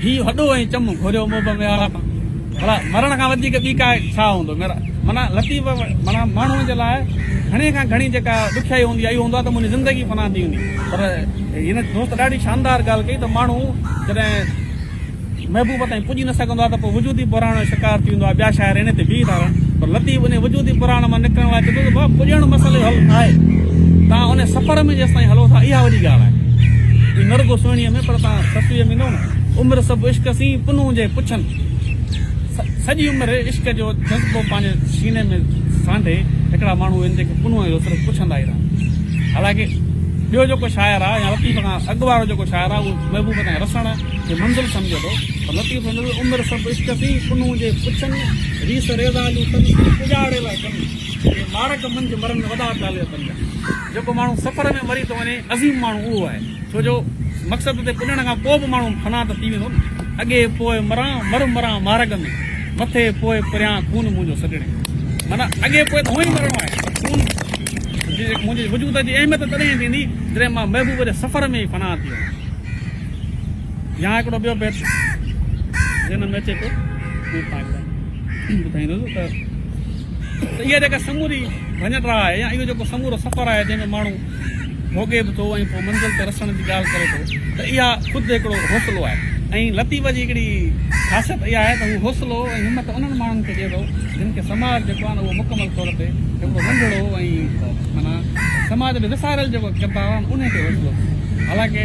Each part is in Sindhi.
هي هڏو ۽ چم گهوريو محب ۾ آلا تان. ڀلا مرڻ کان وڌيڪ ٻي ڪا ڇا هوندو؟ معنيٰ لطيف معنيٰ ماڻهوء جي لاء گهڻي کان گهڻي جيڪا ڏکيائي هوندي آهي اهو هوندو آهي ته منهنجي زندگي فنا ٿي ويندي. پر هن دوست ڏاڍي شاندار ڳالهه ڪئي ته ماڻهو جڏهن محبوب تائين پڄي نه سگهندو آهي ته پوء وجودي بحران جو شڪار ٿي ويندو آهي. ٻيا شاعر انهي تي بيهي ٿا رهن پر لطيف انهي وجودي بحران مان نڪرڻ لاء چئي ٿو ته بابا پڄڻ مسئلي جو حل ناهي. توهان انهي سفر ۾ جيستائين هلو ٿا اها وڏي ڳالهه آهي. هي نه رڳو سهڻيء ۾ پر توهان سسئيء ۾ ايندؤ نه. عمر سڀ عشق سين پنهون جي پڇن. سڄي عمر عشق جو جذبو پنهنجي سيني ۾ سانڍي هڪڙا ماڻهو آهن جيڪي پنهونء جو صرف پڇندا ئي رهن. حالانڪه ٻيو جيڪو شاعر آهي يا لطيف کان اڳ وارو جيڪو شاعر آهي اهو محبوب تائين رسڻ کي منزل سمجهي ٿو پر لطيف سمجهي ٿو عمر سڀ عشق سين پنهون جي پڇن ريس ريزاليون تن سين پڄاڙي لاء ڪن جي مارڳ منجهه مرن وڏا طالع تن جا. جيڪو ماڻهو سفر ۾ مري ٿو وڃي عظيم ماڻهو اهو آهي. ڇو جو مقصد تي پڄڻ کان پوء به ماڻهو فنا ته ٿي ويندو نه. اڳي پوء مران، مر مران مارڳ ۾، مٿي پوء پريان خون منهنجو سڄڻي. معنيٰ اڳي پوء ته هونئن ئي مرڻو آهي پر خون جي منهنجي وجود جي اهميت تڏهن ٿيندي جڏهن مان محبوب جي سفر ۾ ئي فنا ٿي وڃان. يا هڪڙو ٻيو بيت ذهن ۾ اچي پيو اهو توهان کي ٻڌائيندس ته اها جيڪا سموري ڀڃ ڊاهه آهي يا اهو جيڪو سمورو سفر آهي جنهن ۾ ماڻهو ڀوڳي به ٿو ۽ پوء منزل تي رسڻ جي ڳالهه ڪري ٿو ته اها خود هڪڙو حوصلو آهي ۽ لطيف جي هڪڙي خاصيت اها آهي ته هو حوصلو ۽ همت انهن ماڻهن کي ڏئي ٿو جن کي سماج جيڪو آهي نه اهو مڪمل طور تي هڪڙو ننڍڙو ۽ معنيٰ سماج ۾ وساريل جيڪو ڪردار آهي انهي کي حوصلو ٿئي حالانڪه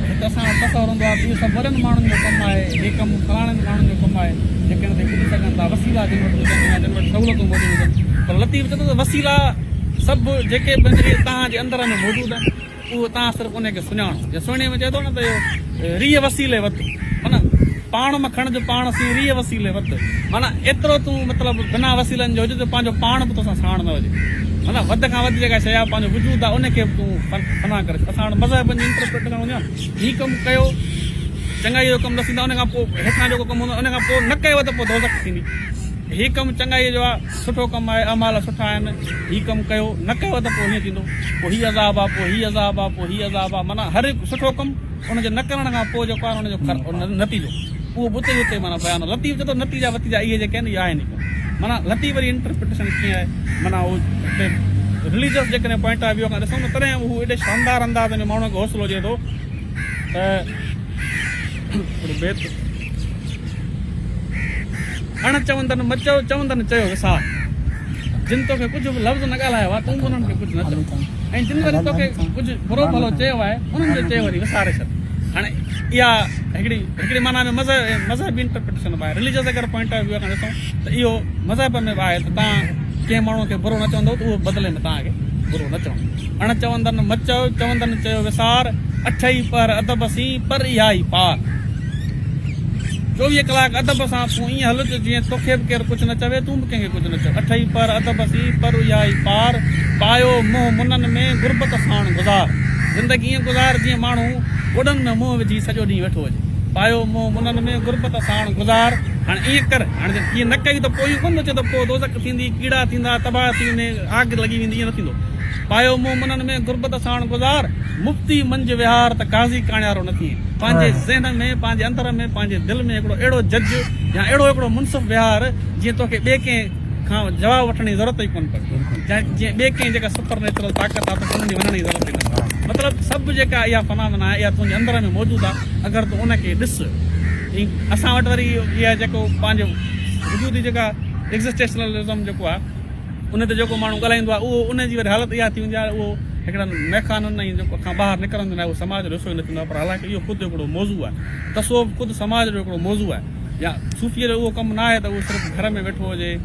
هت اسان وٽ تصور هوندو آهي ته اهو سڀ وڏن ماڻهن جو ڪم آهي هي ڪم فلاڻن ماڻهن جو ڪم آهي جيڪي ان تي پڄي سگهن ٿا وسيلا جن وٽ هجن يا جن وٽ سهولتون موجود هجن پر لطيف چئي ٿو ته وسيلا سڀ جيڪي به آهن اهي توهان جي اندر ۾ موجود آهن اهو توهان صرف انهي کي سڃاڻو. جيئن سهڻيء ۾ چئي ٿو نه ته اهو ريهه وسيلي وت معنيٰ پاڻ م کڻج پاڻ سين ريهه وسيلي وت معنيٰ ايترو تون مطلب بنا وسيلن جو هج جو پنهنجو پاڻ به توسان ساڻ نه هجي معنيٰ وڌ کان وڌ جيڪا شيء آهي پنهنجو وجود آهي ان کي به تون فنا ڪري ڇڏ. اسان وٽ مذهبن جي انٽرپريٽيشن هوندي آهي نه هي ڪم ڪيو چڱائيء جو ڪم ڏسيندا ان کان پوء هيٺان جيڪو ڪم هوندو آهي ان کان پوء نه ڪيو ته پوء دوزخ ٿيندي هي ڪم چڱائيء جو آهي سٺو ڪم آهي، اعمال سٺا آهن، هي ڪم ڪيو، نه ڪيو ته پوء هيئن ٿيندو، پوء هي عذاب آ، پوء هي عذاب آ، پوء هي عذاب آ، معنيٰ هر هڪ سٺو ڪم ان جي نه ڪرڻ کان پوء جيڪو آهي ان جو نتيجو اهو به اتي ئي اتي معنيٰ بيان لطيف چئي ٿو نتيجا وتيجا اهي جيڪي آهن اهي آهن ئي ڪونه معنيٰ لطيف وري انٽرپريٽيشن ڪيئن آهي معنيٰ اهو هتي رليجس جيڪڏهن پوائنٽ آف ويو کان ڏسون ته تڏهن هو ايڏي شاندار انداز ۾ ماڻهن کي حوصلو ڏئي ٿو ته هڪڙو بيت اڻ چوندن م چئو، چوندن چيو وسار. جن توکي ڪجهه به لفظ نه ڳالهايو آهي، تون به انهن کي ڪجهه نه چئو ۽ جن وري توکي ڪجهه برو ڀلو چيو آهي، انهن جو چيو وري وساري ڇڏ. هاڻي اها هڪڙي هڪڙي معنيٰ ۾ مذهبي انٽرپريٽيشن به آهي. رليجس اگر پوائنٽ آف ويو کان ڏسون ته اهو مذهب ۾ به آهي ته توهان ڪنهن ماڻهوء کي برو نه چوندؤ ته اهو بدلي ۾ توهان کي برو نه چوندو. اڻ چوندن م چئو، چوندن چيو وسار. اٺئي پهر ادب سين، پر اها ئي پار. 24 ڪلاڪ ادب سان تون ائين هلج جيئن توکي به ڪير ڪجهه نه چوي، تون به ڪنهن کي ڪجهه نه چئو. اٺئي پهر ادب سين، پر اها ئي پار. پايو منهن منن ۾، غربت ساڻ گذار. زندگي ائين گذار جيئن ماڻهو گوڏن ۾ منهن وجهي سڄو ڏينهن ويٺو هجي. پايو منهن منن ۾، غربت ساڻ گذار. هاڻي ائين ڪر. هاڻي جي ائين نه ڪئي ته پوء اهو ڪونه ٿو چئي ته پوء دوزخ ٿيندي، ڪيڙا ٿيندا، تباهه ٿي ويندين، آگ لڳي ويندي، ائين نه ٿيندو. پايو منهن منن ۾، غربت ساڻ گذار. مفتي منجهه وهار ته قاضي ڪاڻيارو نه ٿئين. پنهنجي ذهن ۾، پنهنجي اندر ۾، پنهنجي دل ۾ هڪڙو اهڙو جج يا اهڙو هڪڙو منصف ويهار جيئن توکي ٻئي ڪنهن کان جواب وٺڻ جي ضرورت ئي ڪونه پوي. جيئن ٻئي ڪنهن جيڪا سپر نيچرل طاقت آهي توکي ان ڏي وڃڻ جي ضرورت ئي نه پوي. مطلب سڀ جيڪا اها فنامنا آهي اها تنهنجي اندر ۾ موجود آهي اگر تون ان کي ڏس ۽ اسان وٽ وري اها جيڪو پنهنجو وجودي جيڪا Existentialism جيڪو آهي ان تي جيڪو ماڻهو ڳالهائيندو آهي اهو ان جي وري حالت اها ٿي ويندي آهي اهو هڪڙن ميخانن ۽ جيڪو کان ٻاهر نڪرندو ناهي اهو سماج جو حصو ئي نه ٿيندو آهي پر حالانڪه اهو خود هڪڙو موضوع آهي تصوف خود سماج جو هڪڙو موضوع آهي يا صوفيء جو اهو ڪم ناهي ته اهو صرف گهر ۾ ويٺو هجي.